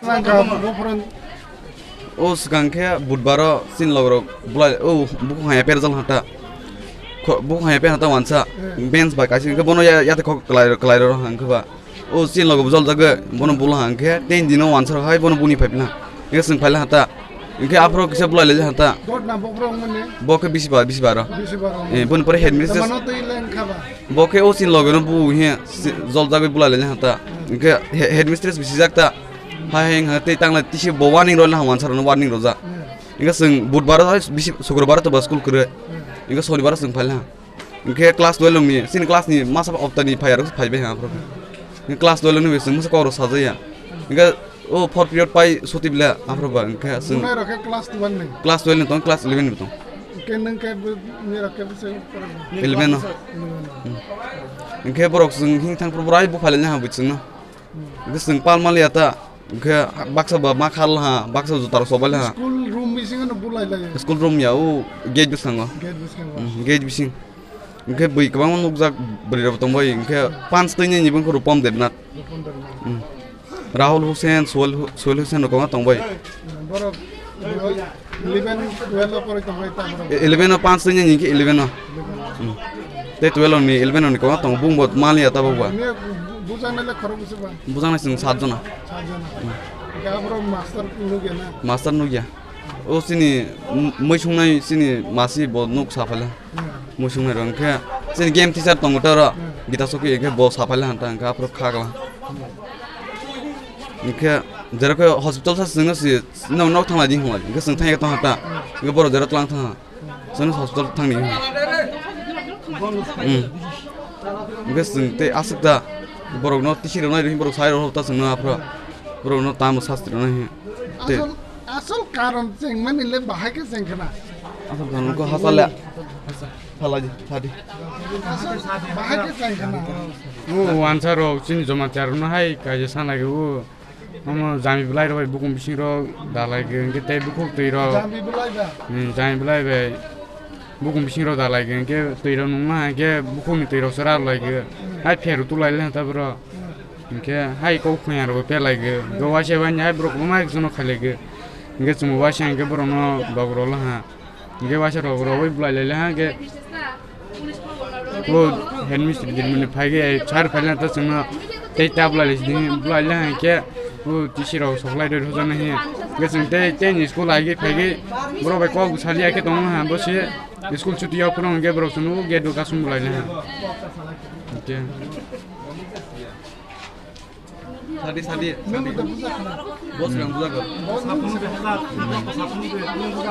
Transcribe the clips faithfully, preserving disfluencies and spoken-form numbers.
Nang ka bo phoran. O swkang khe budbaro chini logrok bulai, o bukhuk haya perjal hata. Kho-, bukhuk haya per hata wansa. Hmm. Bench bai kaisa hwnkhe bono ya, yate kok kwlai, kwlai rw hwnkhe ba. O chini logo bujol jagwi bono bula hwnkhe ten dino wansa rw hai bono buni phai pina. Hwnkhe chwng phaila hata. Hwnkhe aphro kisa bulai lai hata. God na bo phoran mani. Bo khe bisi ba, bisi baro. Bisi baro. Eh, boni pore headmistress. Tamano tei leng kha ba. Bo khe o chini logo no bu he si-, jol jagwi bulai lai hata. Hmm. Hwnkhe he-, headmistress bisi jak ta. Hai, hai, wngkha tei tangla tisi bo warning rwla, hwnwi sarono warning rwjak. Hmm. Wngkha chwng budbar hai bisi, sukrubaro to ba school kwrwi. Hmm. Wngkha sonibaro chwng phaila. Wngkha class twelve ni, chini class ni masa opta ni phai aro phai bai ha aphro. Wngkha class twelve ni bai chwng masa kok rok sajaya. Wngkha o four period pai suti bela aphro ba wngkha chwng. Bunai rok khe class twelve ni. Class twelve ni tong, class eleven ni tong. Wngkha nwng khe bu-, ni rok khe bwswk porok? Eleven no. Eleven no. Hmm. Wngkha borok chwng hing thang phuru borai bu phailai ha bwchwng no. Hwnkhe chwng pal maliya ta, hwnkhe baksa ba ma khal ha, baksa juta rok sobai ha. School room bisingo no bulai lai. School room ya, o gate bwskango. Gate bwskango. Hmm, gate bising. Hwnkhe bwi kwbangma nukjak, bwrwi rok tongbai, hwnkhe panch twi nini bwkhoro Pom Debnath. Pom Debnath. Hmm. Rahul Hussain, Sohail Hu-, Sohail Hussain rok kwbangma tongbai. Borok eleven, twelve o poroi tongbai ta borok. E-, eleven o panch twi nini hwnkhe eleven o. Eleven o. Hmm. Tei twelve ni, eleven ni kwbangma tongo, bungbo maliya tabuk ba. Bini bu-, bujaknai le khorok bwswk ba? Bujaknai chwng sat jona. Sat jona. Hmm. Hwnkhe aborok master nukya na? Master nukya. O chini m-, mui sungnai chini masi bo nuk saphaila. Hmm. Mui sungnai rok hwnkhe chini game teacher tongo ta ro, hmm, Gita Soki hwnkhe bo saphaila hanta hwnkhe aphuru khagla. Hwnkhe jero khe hospital sa chwngno si nok, nok thangna di hwnlai. Hwnkhe chwng thangya tong hanta. Hwnkhe borok jero tlang thang. Chwng hospital thangni. Hmm. Hwnkhe chwng tei aswk da borokno tisi rwnai rwng borok sai rw ta chwngno aphro. Borokno tamo sasti rwnai. Tei asol, asol karon chengmani le bahai khe chengkhna. Asol karon ko hasal le. Phalai di, phadi. Asol bahai khe chengkhna. O wansa rok chini joma charno hai kaisa sana ge o. Omo jami belai rok bai bukung bising rok dalai ge, hwnkhe tei bukhuk twi rok. Jami belai ba? Hmm, jami belai bai bukung bising rok dalai ge, hwnkhe twi rok nungma hai khe bukhuk ni twi rok chwra lai ge. Hai pheru tu lai le ta bro. Hwnkhe hai kok khwnya rok phe lai ge. Go waisa bai hai borok kwbangma hai kheno khai lai ge. Hwnkhe chwng waisa hwnkhe borok no bog rok la ha. Hwnkhe waisa rok rogwi bulai lai le ha hwnkhe. O headmistress din mani phai ge sir phai le ta chwngno tei ta bulai lai sidi bulai le ha hwnkhe. O tisi rok sok lai roi hojan na hi. Hwnkhe chwng tei, tei ni school ai ge phai ge. Borok bai kok sali ya khe tong ha bo se school chuti ya phuru hwnkhe borok chwngno o gate o kasung bulai le ha. Hwnkhe. Sadi, sadi, sadi. Bos yang budak.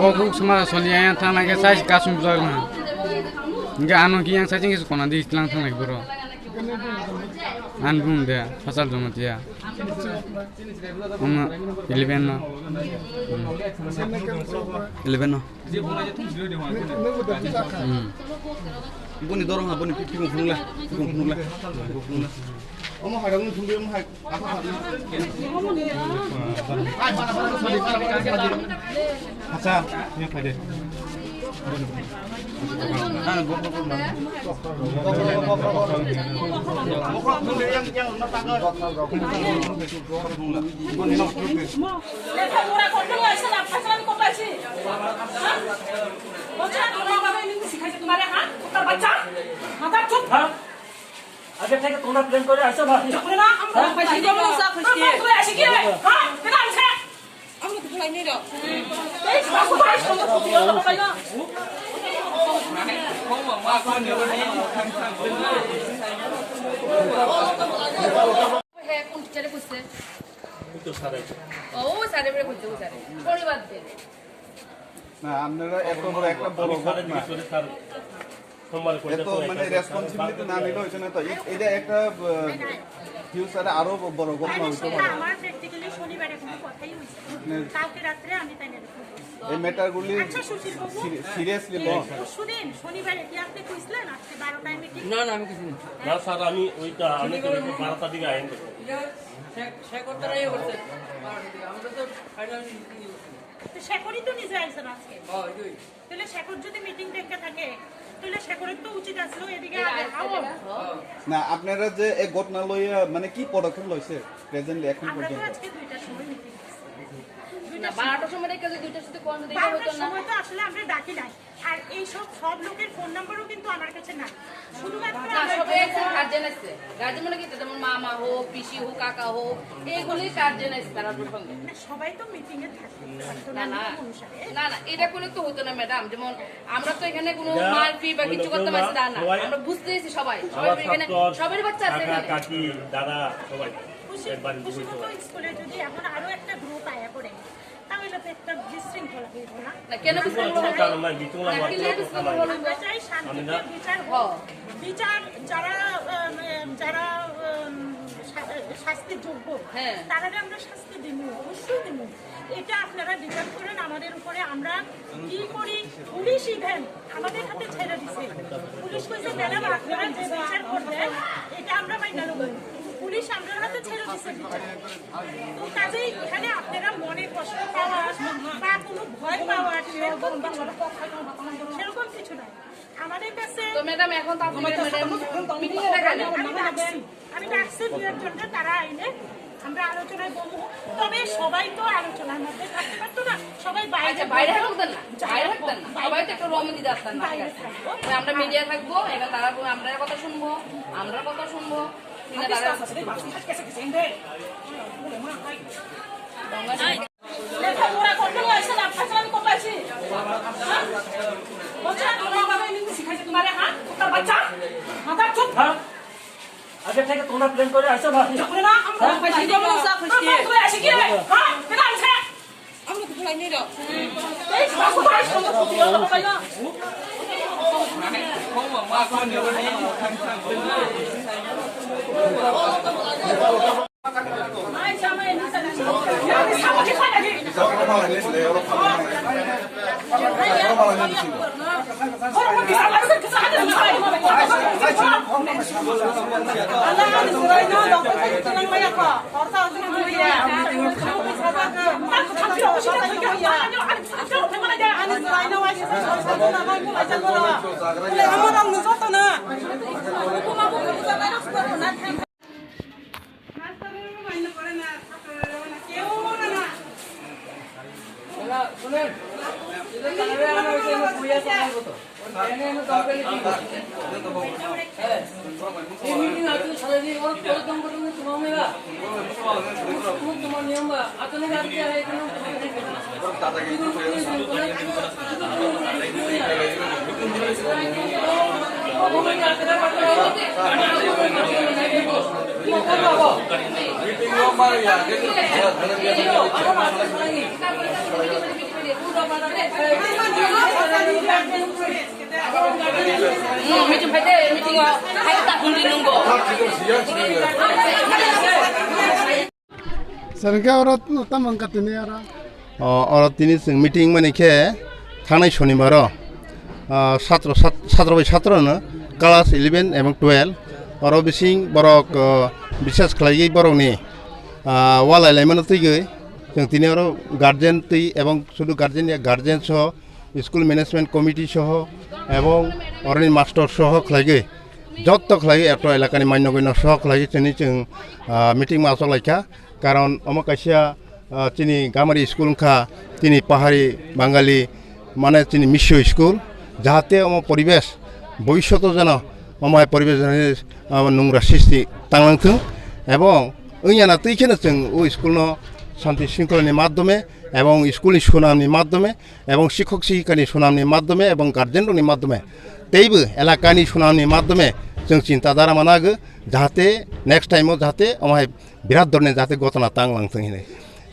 Kok kok sama soli yang thang lagi saya kasum budak na. Enggak anu ki yang saya cengkis kona di istilah thang lagi bro. An bung de pasal jong dia. Om eleven no. Eleven no. Hmm. Boni dorong ha, boni pi-, pikung phunukle, pikung phunukle. Omo hai rokni phunukle, omo hai, ako hai. Hai, para, para, sadi, para, para, sadi. Acha, ini pai de. Na, na, gok, gok, gok, na. Gok, gok, gok, gok, gok. Gok, gok, phunukle, yang, yang, na, taga. Boni, no, phunukle. লেখাপড়া করতে হয়েছে না, ফাজলামি করতে আছি। হ্যাঁ? বলছে না, তোমার বাবা এমনি শিখাইছে তোমারে, হ্যাঁ? তোমার বাচ্চা? মাথা চুপ। হ্যাঁ? আগে থেকে তোমরা প্ল্যান করে আসো না? চুপ করে না, আমরা হ্যাঁ? প্ল্যান করে আসি কি রে? হ্যাঁ? কেন আসে? আমরা তো ভুলাই নেই রে। এই বাবু ভাই, সঙ্গে তো তুই ওরা পাই না। হ্যাঁ, কোন টিচারে কইছে? ও, স্যারে বেড়ে কইছে, ও স্যারে। শনিবার দিন। না, আপনারা এত বড়, একটা বড় ঘটনা। এত মানে রেসপন্সিবিলিটি না নিলে হইতো না তো। এ-, এটা একটা, আহ, ফিউচারে আরো ব-, বড় ঘটনা হইতে পারে। আমার প্র্যাকটিক্যালি শনিবারে কোনো কথাই হইছে না। মানে কালকে রাত্রে আমি তাই না এই ম্যাটারগুলি আচ্ছা, সুশীল বাবু। সিরি-, সিরিয়াসলি লো। পরশুদিন শনিবারে কি আপনি কইছিলেন? আজকে বারোটায় মিটিং? না, না, আমি কিছু না। না, স্যার, আমি ওইটা, আমি তো বারোটার দিকে আইন করবো। শেখ-, শেখ করতে রাই করছে। বারোটার দিকে। আমরা তো ফাইনাল মিটিং করছি। তো শেখরই তো নিজে আইছেন আজকে। হ্যাঁ, ওইটাই। তাহলে শেখর যদি মিটিং দেখতে থাকে, তাহলে শেখরের তো উচিত আসলো এদিকে আগে আও। না, আপনারা যে এই ঘটনা লইয়া মানে কি পদক্ষেপ লইছে প্রেজেন্টলি এখন আমরা তো পর্যন্ত? আজকে দুইটার সময় মিটিং। না, বারোটার সময় রেখে যদি দুইটার সাথে কোন যদি এটা বারোটার হতো না। সময় তো আসলে আমরা ডাকি নাই। আর এই সব, সব লোকের ফোন নাম্বারও কিন্তু আমার কাছে নাই। শুধুমাত্র না, আমার সবাই একজন গার্জেন আছে। গার্জেন মানে কি? যেমন মামা হোক, পিসি হোক, কাকা হোক, এইগুলোই গার্জেন আছে তারা সঙ্গে। না, সবাই তো মিটিং এ থাকে। না, না, নিয়ম অনুসারে। না, না, এটা করলে তো হতো না, ম্যাডাম। যেমন আমরা তো এখানে কোনো মারপিট বা কিছু করতে পারছি না, না। আমরা বুঝতে এসেছি সবাই। সবাই এখানে, সবারই বাচ্চা আছে এখানে। কাকি, দাদা, সবাই। খুশি, খুশি মতো স্কুলে যদি এখন আরো একটা গ্রুপ আয়া করে, তাহলে তো একটা বিশৃঙ্খলা হইব না? না, কেন বিশৃঙ্খলা হবে? কারণ নাই, বিশৃঙ্খলা না, হওয়ার কিভাবে কোনো বিশৃঙ্খলা কথা নাই। হলো? আমরা চাই শান্তিতে বিচার হোক। হ্যাঁ। বিচার যারা, আহ, যারা, উম, শা-, শাস্তির যোগ্য, হ্যাঁ। তারারে আমরা শাস্তি দিব, অবশ্যই দিব। এটা আপনারা ডিপেন্ড করেন আমাদের উপরে, আমরা কি করি। পুলিশ ইভেন আমাদের হাতে ছেড়ে দিছে। পুলিশ কইছে, "ম্যাডাম, আপনারা যে বিচার করবেন, এটা আমরা মাইনা নেব।" পুলিশ আমরার হাতে ছেড়ে দিছে বিচার। তো কাজেই এখানে আপনারা মনে কষ্ট পাওয়ার বা কোনো ভয় পাওয়ার সেরকম কিছু না, সেরকম কিছু নাই আমাদের কাছে। তো ম্যাডাম, এখন তো আপনি ম্যাডাম মিটিং এ ডাকেন। আমি ডাকছি, আমি ডাকছি দু একজনকে, তারা আইলে আমরা আলোচনায় বলবো। তবে সবাই তো আলোচনার মধ্যে থাকতে পারতো না, সবাই বাইরে আচ্ছা, বাইরে থাকতেন না, বাইরে থাকতেন না, সবাই তো একটু রুমে দিতে আসতেন না, ঠিক আছে? ওই আমরা মিডিয়া থাকবো, এবার তারা বলবে, আমরা কথা শুনবো, আমরা কথা শুনবো, শুনে তারা লেখাপড়া করতে হয়েছে না, ফাজলামি করতে হয়েছে। হ্যাঁ? বলছে না, তোমার বাবা এমনি শিখাইছে তোমারে, হ্যাঁ? তোমার বাচ্চা? মাথা চুপ। হ্যাঁ? আগে থেকে তোমরা প্ল্যান করে আসো না? যখন না, আমরা হ্যাঁ? প্ল্যান করে আসি কি রে? হ্যাঁ? কেন আসে? আমরা তো প্ল্যান নেই রে। এই বাবু ভাই, সব তো সত্যি কথা বলে না। Hmm, meeting pai de, meeting o hai ta hwn di nung bo. Sir, hwnkhe oro tamo wngkha tini oro? O, oro tini chwng meeting mani khe thangnai sonimaro, ah, satro, sat-, satro bai satro no class eleven ebong twelve oro bising borok, ah, bises khlaiwi borokni, ah, walai laimano twigwi chwng tini oro guardian twi ebong sudu guardian ya guardian soho school management committee soho ebong oroni master soho khlaigwi, jotto khlaigwi, eto elakani manyogwino soho khlaigwi chini chwng, ah, meeting ma achok laikha. Karon omo kaisa, ah, chini Gamari school wngkha, chini Pahari Bangali, mane chini Misyo school, jahate omo poribesh bhobishoto jeno omo hai poribesh jeno, ah, nungra sristi tanglang thung, ebong wngya na twi kheno chwng o school no shanti shringkholani madhyome ebong school ni sunamni madhyome ebong sikhok sihikani sunamni madhyome ebong guardian rokni madhyome teibo elakani sunamni madhyome chwng chinta dhara manago, jahate next time o jahate omo hai birat dhoroner jahate ghotona tang lang thung hinwi.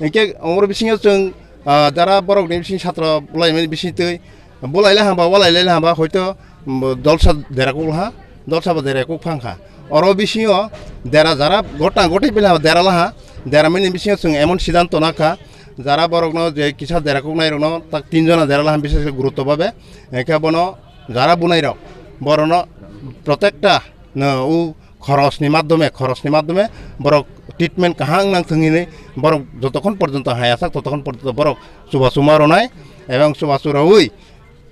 Hinkhe omoro bisingo chwng, ah, jara borokni bising satro bwlaimani bising twi bwlaila hamba, walaila hamba, hoito, mm, dolsa dera kuk laha, dolsa bo dera kuk phang kha. Oro bisingo dera jara gotna gotwi bela dera laha, dera mani bisingo chwng emon siddhanto nakha, jara borokno je kisa dera kuk nairokno tak tin jona dera laha, bises khe gurutto babe, hinkhe bono jara bunai rok, borokno protekta no u khorosni madhyome, khorosni madhyome borok treatment kaham nang thung hinwi borok jotokhon porjonto haya sak totokhon porjonto borok chubachu ma rwnai, ebong chubachu rwi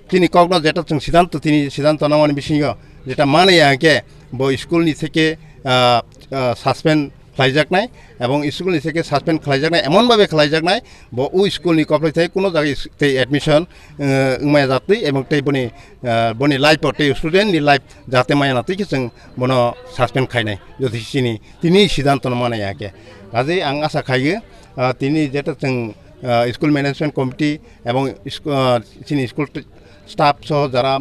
chini kokno jeta chwng siddhanto, tini siddhanto nangmani bisingo jeta mani ya hwnkhe bo school ni theke, ah, ah, suspend khlaijaknai, ebong school ni seke suspend khlaijaknai, emon babe khlaijaknai, bo u school ni koplai thai kuno jaga is-, tei admission, eh, wngmaya jatwi, ebong tei boni, eh, boni life o, tei student ni life jate maya na twi khe chwng bono suspend khainai, jodi chini, tini siddhanto no manai ya khe. Kaje ang asa khaio, ah, tini jeta chwng, ah, school management committee ebong sku-, ah, chini school t-, staff soho jara,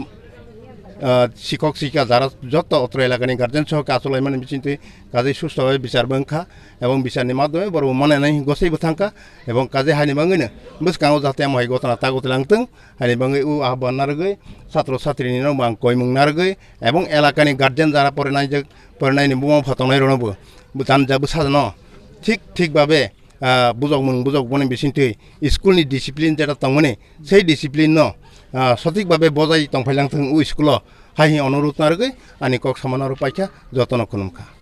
ah, sikhok sika jara joto otro elakani guardian soho khe achuk laimani bisingtwi kaje susto bai bichar bo wngkha ebong bicharni madhyome borok bo mananai gosai bo thangkha ebong kaje haini bagwino bwskango jate amo hai gotona ta gotwi langtwng haini bagwi o ahban narwgwi satro satrini rok bo ang koimung narwgwi ebong elakani guardian jara porinai jwk, porinaini buma phatongnai rokno bo, bo janjak bwsajano thik thik babe ah, bujok mung bujok boni bisingtwi school ni discipline jeta tongmani, sei discipline no, ah, sothik babe bojai tongphailang thung u school o, hai hi onurut narwgwi ani kok samano rw paikha, jotono khulumkha.